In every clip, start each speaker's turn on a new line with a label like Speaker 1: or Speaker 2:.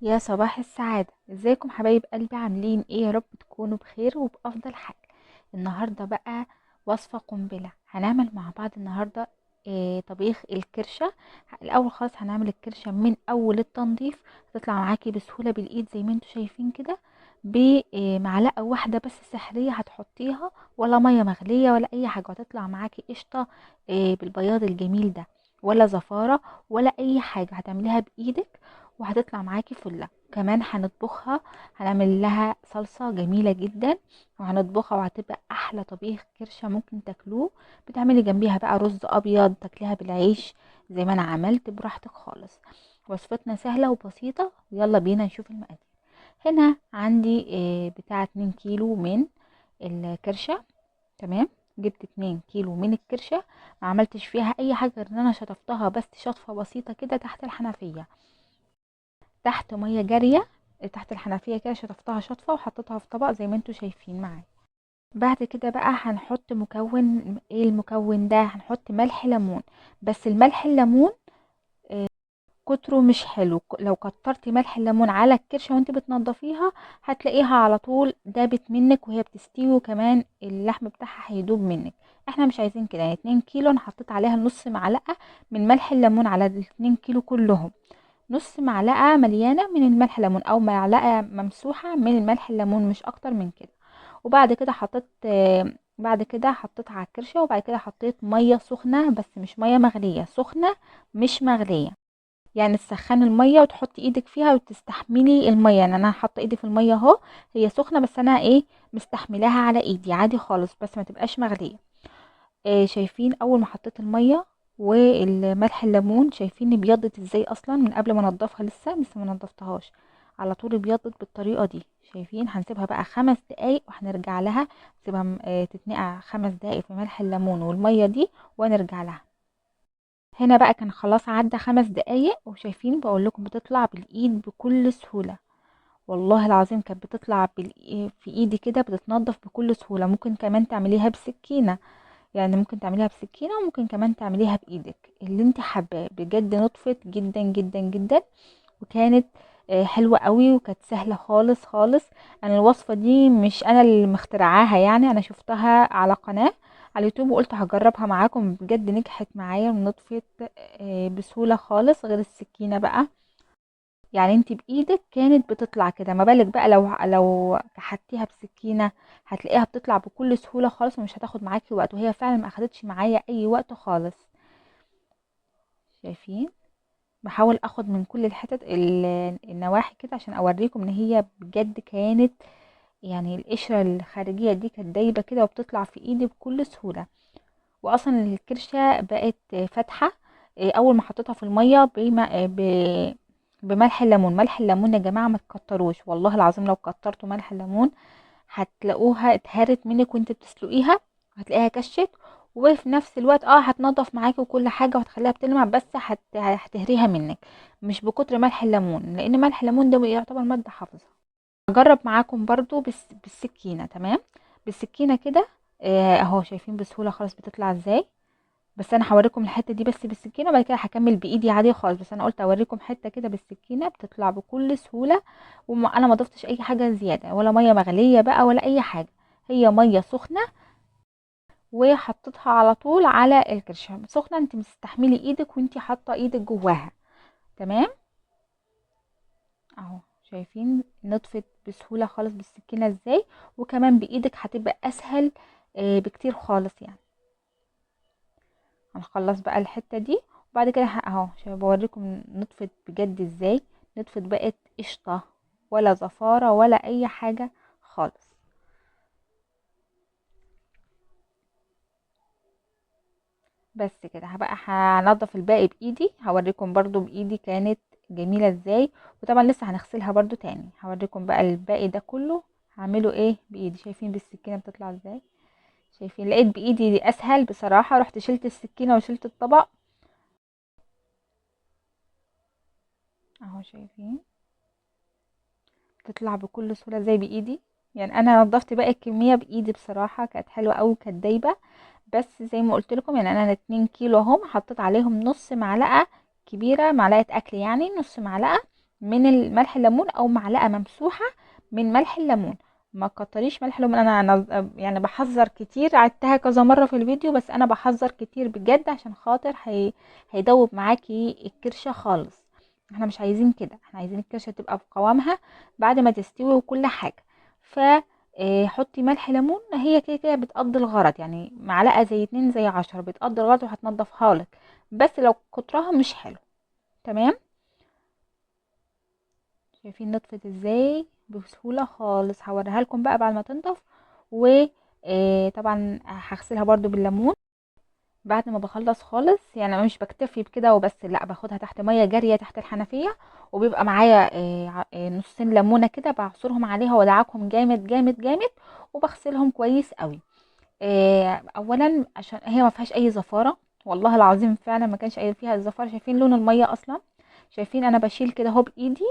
Speaker 1: يا صباح السعادة، ازيكم حبايب قلبي؟ عاملين ايه؟ يا رب تكونوا بخير وبأفضل حال. النهاردة بقى وصفة قنبلة هنعمل مع بعض النهاردة. طبيخ الكرشة. الاول خالص هنعمل الكرشة من اول التنظيف، هتطلع معاكي بسهولة بالايد زي ما انتوا شايفين كده، بمعلقة واحدة بس سحرية هتحطيها، ولا مية مغلية ولا اي حاجة، هتطلع معاكي قشطة، بالبياض الجميل ده، ولا زفارة ولا اي حاجة، هتعمليها بايدك وهتطلع معاكي فله. كمان هنطبخها، هنعمل لها صلصة جميلة جدا وهنطبخها، وهتبقى احلى طبيخ كرشة ممكن تاكلوه. بتعملي جنبيها بقى رز ابيض، تاكليها بالعيش زي ما انا عملت براحتك خالص. وصفتنا سهلة وبسيطة، يلا بينا نشوف المقادير. هنا عندي بتاع 2 كيلو من الكرشة. تمام، جبت 2 كيلو من الكرشة، ما عملتش فيها اي حاجة غير ان انا شطفتها بس شطفة بسيطة كده تحت الحنفية، تحت مية جارية تحت الحنفية كده، شطفتها شطفة وحطيتها في طبق زي ما انتوا شايفين معايا. بعد كده بقى هنحط مكون. ايه المكون ده؟ هنحط ملح ليمون، بس الملح الليمون، كتره مش حلو. لو كترتي ملح الليمون على الكرشة وانت بتنضفيها هتلاقيها على طول دابت منك وهي بتستوي، وكمان اللحم بتاعها هيدوب منك. احنا مش عايزين كده. 2 كيلو انا حطيت عليها نص معلقة من ملح الليمون على ال 2 كيلو كلهم، نص معلقة مليانة من الملح الليمون او معلقة ممسوحة من الملح الليمون، مش اكتر من كده. وبعد كده بعد كده حطيتها على الكرشة، وبعد كده حطيت مية سخنة، بس مش مية مغلية، سخنة مش مغلية، يعني تسخني المية وتحطي ايدك فيها وتستحملي المية. انا حاطة ايدي في المية اهو، هي سخنة بس انا مستحملاها على ايدي عادي خالص، بس ما تبقاش مغلية. شايفين اول ما حطيت المية والملح الليمون شايفين ابيضت ازاي؟ اصلا من قبل ما انضفها، لسه ما نضفتهاش، على طول ابيضت بالطريقه دي. شايفين؟ هنسيبها بقى 5 دقايق وهنرجع لها، نسيبها تتنقع 5 دقايق في ملح الليمون والميه دي ونرجع لها. هنا بقى كان خلاص عدى 5 دقايق، وشايفين بقول لكم بتطلع بالايد بكل سهوله، والله العظيم كانت بتطلع في ايدي كده، بتتنضف بكل سهوله. ممكن كمان تعمليها بسكينه، يعني ممكن تعمليها بسكينة وممكن كمان تعمليها بإيدك اللي انت حباه. بجد نطفت جدا جدا جدا، وكانت حلوة قوي، وكانت سهلة خالص خالص. انا الوصفة دي مش انا اللي مخترعاها، انا شفتها على قناة على اليوتيوب وقلت هجربها معاكم، بجد نجحت معايا ونطفت، بسهولة خالص. غير السكينة بقى، انت بايدك كانت بتطلع كده، ما بالك بقى لو كحتيها بسكينه هتلاقيها بتطلع بكل سهوله خالص، ومش هتاخد معاكي وقت، وهي فعلا ما اخدتش معايا اي وقت خالص. شايفين؟ بحاول اخد من كل الحتت النواحي كده عشان اوريكم ان هي بجد كانت، القشره الخارجيه دي كانت دايبه كده وبتطلع في ايدي بكل سهوله. واصلا الكرشه بقت فاتحه، اول ما حطيتها في الميه بملح الليمون. ملح الليمون يا جماعه ما تكتروش، والله العظيم لو كترتوا ملح الليمون هتلاقوها اتهرت منك وانت بتسلقيها، هتلاقيها كشت، وفي نفس الوقت هتنضف معاكي وكل حاجه وهتخليها بتلمع، بس هتهريها منك، مش بكتر ملح الليمون، لان ملح الليمون ده يعتبر ماده حافظه. هجرب معاكم برضو بالسكينه. تمام، بالسكينه كده، اهو شايفين بسهوله خالص بتطلع ازاي. بس انا هوريكم الحته دي بس بالسكينه، وبعد كده هكمل بايدي عادي خالص، بس انا قلت اوريكم حته كده بالسكينه بتطلع بكل سهوله، وانا ما ضفتش اي حاجه زياده، ولا ميه مغليه بقى ولا اي حاجه، هي ميه سخنه وحطيتها على طول على الكرشه سخنه، انت مستحملي ايدك وانت حاطه ايدك جواها. تمام اهو شايفين نطفت بسهوله خالص بالسكينه ازاي، وكمان بايدك هتبقى اسهل، بكتير خالص. هنخلص بقى الحته دي، وبعد كده اهو شايفه بوريكم نطفت بجد ازاي، نطفت بقت قشطه ولا زفاره ولا اي حاجه خالص. بس كده هبقى هنضف الباقي بايدي، هوريكم برضو بايدي كانت جميله ازاي، وطبعا لسه هنغسلها برضو تاني. هوريكم بقى الباقي ده كله هعمله ايه بايدي. شايفين بالسكينه بتطلع ازاي؟ شايفين؟ لقيت بايدي دي اسهل بصراحه، رحت شلت السكينه وشلت الطبق اهو. شايفين بتطلع بكل سهوله زي بايدي، انا نظفت باقي الكميه بايدي بصراحه، كانت حلوه قوي وكانت دايبه. بس زي ما قلت لكم انا 2 كيلو اهم حطيت عليهم نص معلقه كبيره، معلقه اكل يعني نص معلقه من الملح الليمون، او معلقه ممسوحة من ملح الليمون. ما تكتريش ملح الليمون، انا يعني بحذر كتير، عدتها كذا مرة في الفيديو، بس انا بحذر كتير بجد عشان خاطر هيدوب معاكي الكرشه خالص. احنا مش عايزين كده، احنا عايزين الكرشه تبقى في قوامها بعد ما تستوي وكل حاجة. ف حطي ملح ليمون، هي كده كده بتقضي الغرض، يعني معلقه زي 2 زي 10 بتقضي الغرض وهتنضفها لك، بس لو كترها مش حلو. تمام، شايفين نطفت ازاي بسهولة خالص. هوريها لكم بقى بعد ما تنضف. و طبعا هغسلها برضو بالليمون بعد ما بخلص خالص، يعني انا مش بكتفي بكده وبس، لا باخدها تحت مية جارية تحت الحنفية، وبيبقى معايا نصين ليمونه كده بعصرهم عليها وادعكهم جامد جامد جامد، وبغسلهم كويس قوي. اولا عشان هي ما فيهاش اي زفاره، والله العظيم فعلا ما كانش اي فيها زفاره. شايفين لون المية اصلا؟ شايفين انا بشيل كده اهو بايدي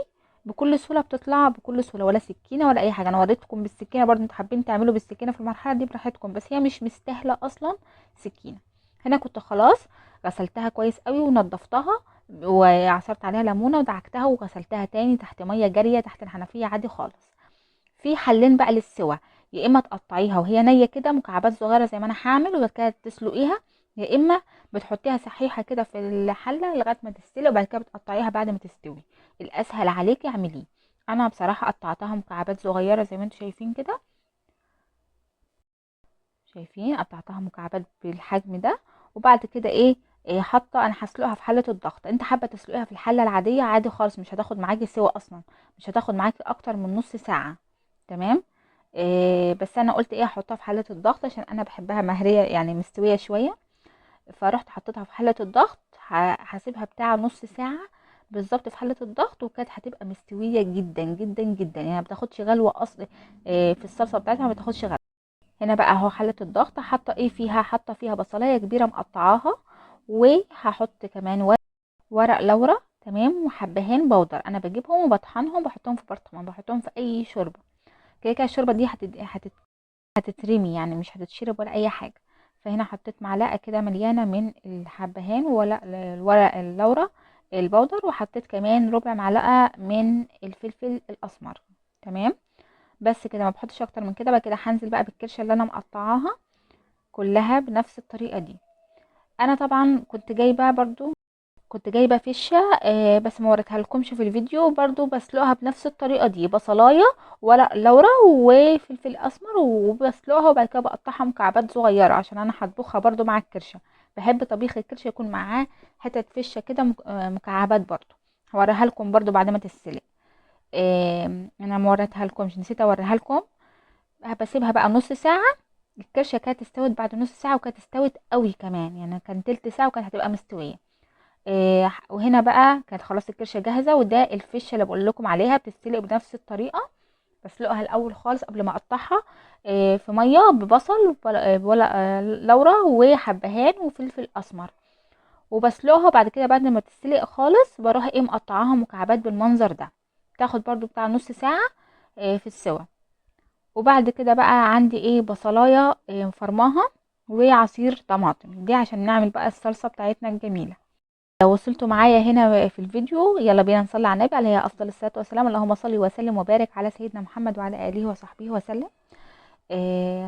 Speaker 1: بكل سهولة، بتطلع بكل سهولة، ولا سكينة ولا اي حاجة. انا وريتكم بالسكينة برضو، انتوا حابين تعملوا بالسكينة في المرحلة دي براحتكم، بس هي مش مستاهلة اصلا سكينة. هنا كنت خلاص غسلتها كويس قوي ونضفتها، وعصرت عليها ليمونه ودعكتها وغسلتها تاني تحت مية جارية تحت الحنفية عادي خالص. في حلين بقى للسوى، يا اما تقطعيها وهي نيه كده مكعبات صغيرة زي ما انا هعمل وبعد كده تسلقيها، يا اما بتحطيها صحيحه كده في الحلة لغاية ما تستوي وبعد كده بتقطعيها بعد ما تستوي. الاسهل عليكي اعمليه. انا بصراحة قطعتها مكعبات صغيرة زي ما انتم شايفين كده، شايفين قطعتها مكعبات بالحجم ده. وبعد كده ايه، حاطه، انا هسلقها في حله الضغط. انت حابة تسلقيها في الحلة العادية عادي خالص، مش هتاخد معاكي سوا اصلا، مش هتاخد معاكي اكتر من نص ساعة. تمام. بس انا قلت ايه، احطها في حله الضغط عشان انا بحبها مهريه يعني مستوية شوية. فرحت حطيتها في حله الضغط، هسيبها بتاع نص ساعة بالظبط في حله الضغط، وكانت هتبقى مستوية جدا جدا جدا، يعني ما بتاخدش غلوه اصلا. في الصلصه بتاعتها ما بتاخدش غلوه. هنا بقى اهو حله الضغط، حاطه ايه فيها، حاطه فيها بصلايه كبيرة مقطعاها، وهحط كمان ورق لورا، تمام، وحبهان بودر. انا بجيبهم وبطحنهم، بحطهم في برطمان، بحطهم في اي شوربة. كده كده الشوربة دي هتترمي، يعني مش هتتشرب ولا اي حاجة. فهنا حطيت معلقه كده مليانة من الحبهان ولا الورق اللورا البودر، وحطيت كمان ربع معلقه من الفلفل الاسمر. تمام، بس كده، ما بحطش اكتر من كده. بعد كده هنزل بقى بالكرشه اللي انا مقطعاها كلها بنفس الطريقة دي. انا طبعا كنت جايبه برضو، كنت جايبه فشه، بس ما وريتها لكمش في الفيديو، برضو بسلقها بنفس الطريقة دي، بصلايه ورق لورا وفلفل اسمر، وبسلقها وبعد كده بقطعها مكعبات صغيرة عشان انا هطبخها برضو مع الكرشه. بحب طبيخ الكرشه يكون معاه حتت فشه كده مكعبات برضو. هوريها لكم برضو بعد ما تتسلق. انا ما وريتها لكمش، نسيت اوريها لكم. بسيبها بقى نص ساعة. الكرشه كانت استوت بعد نص ساعة، وكانت استوت قوي كمان، يعني كان تلت ساعة وكانت هتبقى مستوية. وهنا بقى كانت خلاص الكرشه جاهزة، وده الفشه اللي بقول لكم عليها بتتسلق بنفس الطريقة. بسلقها الاول خالص قبل ما اقطعها، في مية ببصل لورا وحبهان وفلفل اسمر، وبسلقها. بعد كده بعد ما تتسلق خالص بروح مقطعاها مكعبات بالمنظر ده، تاخد برضو بتاع نص ساعة، في السوا. وبعد كده بقى عندي بصلايه، مفرماها وعصير طماطم، دي عشان نعمل بقى الصلصه بتاعتنا الجميلة. لو وصلتوا معايا هنا في الفيديو يلا بينا نصلي على النبي عليه افضل الصلاة والسلام. اللهم صل وسلم وبارك على سيدنا محمد وعلى اله وصحبه وسلم.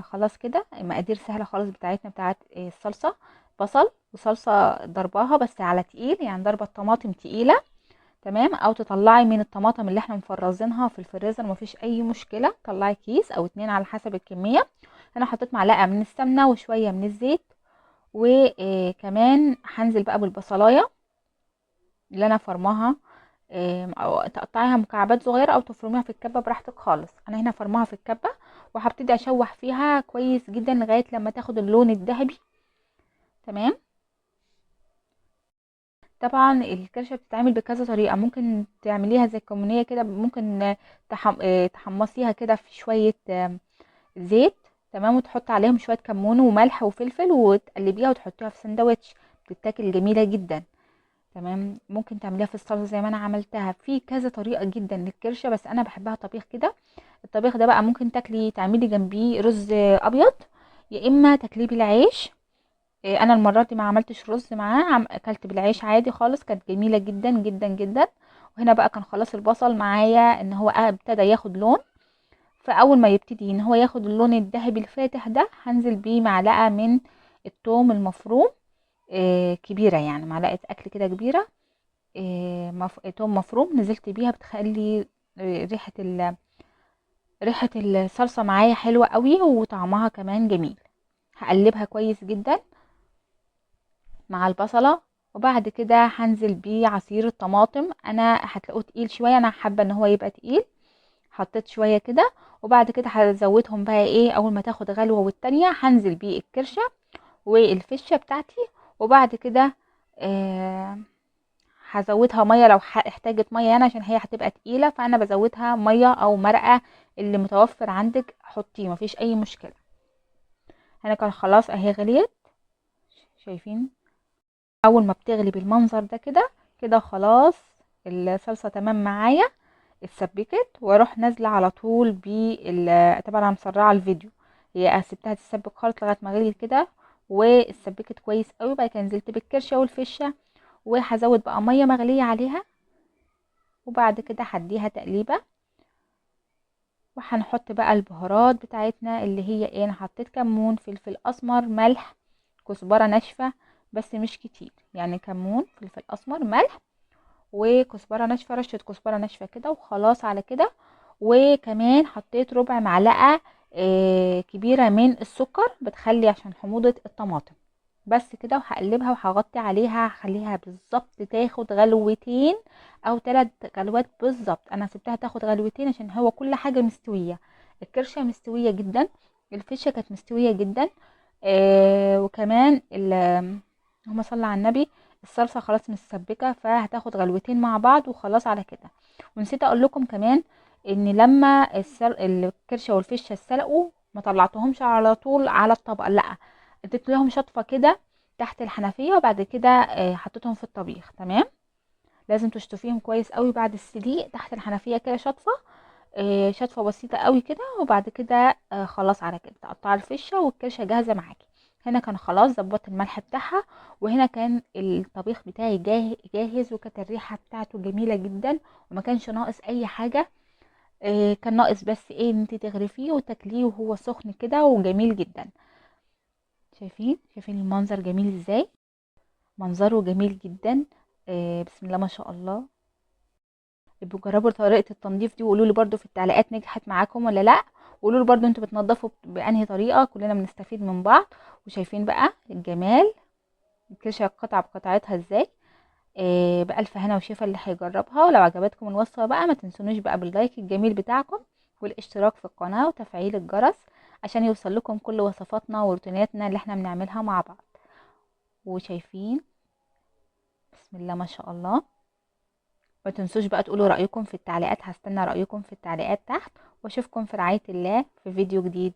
Speaker 1: خلاص كده المقادير سهلة خالص بتاعتنا بتاعت الصلصه، بصل وصلصه ضرباها بس على تقيل، يعني ضربه الطماطم تقيلة، تمام، او تطلعي من الطماطم اللي احنا مفرزينها في الفريزر مفيش اي مشكلة، طلعي كيس او 2 على حسب الكمية. انا حطيت معلقه من السمنة وشوية من الزيت، وكمان هنزل بقى بالبصلايه اللي انا فرماها، او تقطعيها مكعبات صغيرة او تفرميها في الكبه براحتك خالص. انا هنا فرماها في الكبه، وهبتدي اشوح فيها كويس جدا لغاية لما تاخد اللون الذهبي. تمام. طبعا الكرشه بتتعمل بكذا طريقه، ممكن تعمليها زي الكمونيه كده، ممكن تحمصيها كده في شوية زيت، تمام، وتحط عليهم شوية كمون وملح وفلفل وتقلبيها وتحطيها في سندوتش، بتتاكل جميلة جدا. تمام. ممكن تعمليها في الصلصه زي ما انا عملتها، في كذا طريقه جدا للكرشه، بس انا بحبها طبيخ كده. الطبيخ ده بقى ممكن تعملي جنبيه رز ابيض، يا اما تاكليه بالعيش. انا المرة دي ما عملتش رز معاه، اكلت بالعيش عادي خالص، كانت جميلة جدا جدا جدا. وهنا بقى كان خلاص البصل معايا ان هو ابتدى ياخد لون. فاول ما يبتدي ان هو ياخد اللون الذهبي الفاتح ده، هنزل بيه معلقه من الثوم المفروم، كبيرة، يعني معلقه اكل كده كبيرة، ثوم مفروم نزلت بيها، بتخلي ريحه الصلصه معايا حلوة قوي وطعمها كمان جميل. هقلبها كويس جدا مع البصله. وبعد كده هنزل بيه عصير الطماطم. انا هتلاقوه تقيل شوية، انا حابة ان هو يبقى تقيل، حطيت شوية كده. وبعد كده هزودهم بقى ايه، اول ما تاخد غلوه والتانية هنزل بيه الكرشه والفشه بتاعتي. وبعد كده هزودها مية لو احتاجت مية يعني، عشان هي هتبقى تقيلة، فانا بزودها مية او مرقه اللي متوفر عندك حطيه، مفيش اي مشكلة. هنا كان خلاص اهي غليت، شايفين اول ما بتغلي بالمنظر ده كده كده خلاص الصلصه تمام معايا، اتسبكت. واروح نازله على طول بال، طبعا انا مسرعة الفيديو، هي سبتها تتسبك خالص لغاية ما غليت كده واتسبكت كويس قوي. بعد كده نزلت بالكرشه والفشه، وهزود بقى مية مغليه عليها. وبعد كده هديها تقليبه، وهنحط بقى البهارات بتاعتنا اللي هي ايه، انا حطيت كمون، فلفل اسمر، ملح، كزبره ناشفة بس مش كتير، يعني كمون، فلفل اسمر، ملح، وكزبره ناشفة، رشه كزبره ناشفة كده وخلاص على كده. وكمان حطيت ربع معلقه كبيرة من السكر، بتخلي عشان حموضه الطماطم بس كده. وهقلبها وهغطي عليها، هخليها بالظبط تاخد غلوتين او 3 غلوات بالظبط. انا سبتها تاخد غلوتين عشان هو كل حاجة مستوية، الكرشه مستوية جدا، الفشه كانت مستوية جدا، وكمان اللهم صل على النبي، الصلصه خلاص متسبكه، فهتاخد غلوتين مع بعض وخلاص على كده. ونسيت اقول لكم كمان ان لما الكرشه والفشه اتسلقوا ما طلعتهمش على طول على الطبق، لا اديت لهم شطفه كده تحت الحنفية، وبعد كده حطيتهم في الطبيخ. تمام، لازم تشطفيهم كويس قوي بعد السليق تحت الحنفية كده شطفه، شطفه بسيطة قوي كده. وبعد كده خلاص على كده تقطعي الفشه والكرشه جاهزة معاكي. هنا كان خلاص ظبطت الملح بتاعها، وهنا كان الطبيخ بتاعي جاهز، وكانت الريحة بتاعته جميلة جدا، وما كانش ناقص اي حاجة. كان ناقص بس ايه، ان انت تغرفيه وتاكليه وهو سخن كده وجميل جدا. شايفين المنظر جميل ازاي، منظره جميل جدا، بسم الله ما شاء الله. ابقوا جربوا طريقه التنظيف دي وقولوا لي برده في التعليقات نجحت معاكم ولا لا، وقولوا لي برده انتوا بتنظفوا بانهي طريقه، كلنا بنستفيد من بعض. وشايفين بقى الجمال، الكرشه قطعه بقطعتها ازاي. بألف هنا وشفا اللي هيجربها. ولو عجبتكم الوصفة بقى ما تنسونوش بقى باللايك الجميل بتاعكم والاشتراك في القناة وتفعيل الجرس عشان يوصل لكم كل وصفاتنا وروتيناتنا اللي احنا بنعملها مع بعض. وشايفين بسم الله ما شاء الله. ما تنسوش بقى تقولوا رأيكم في التعليقات، هستنى رأيكم في التعليقات تحت، واشوفكم في رعاية الله في فيديو جديد.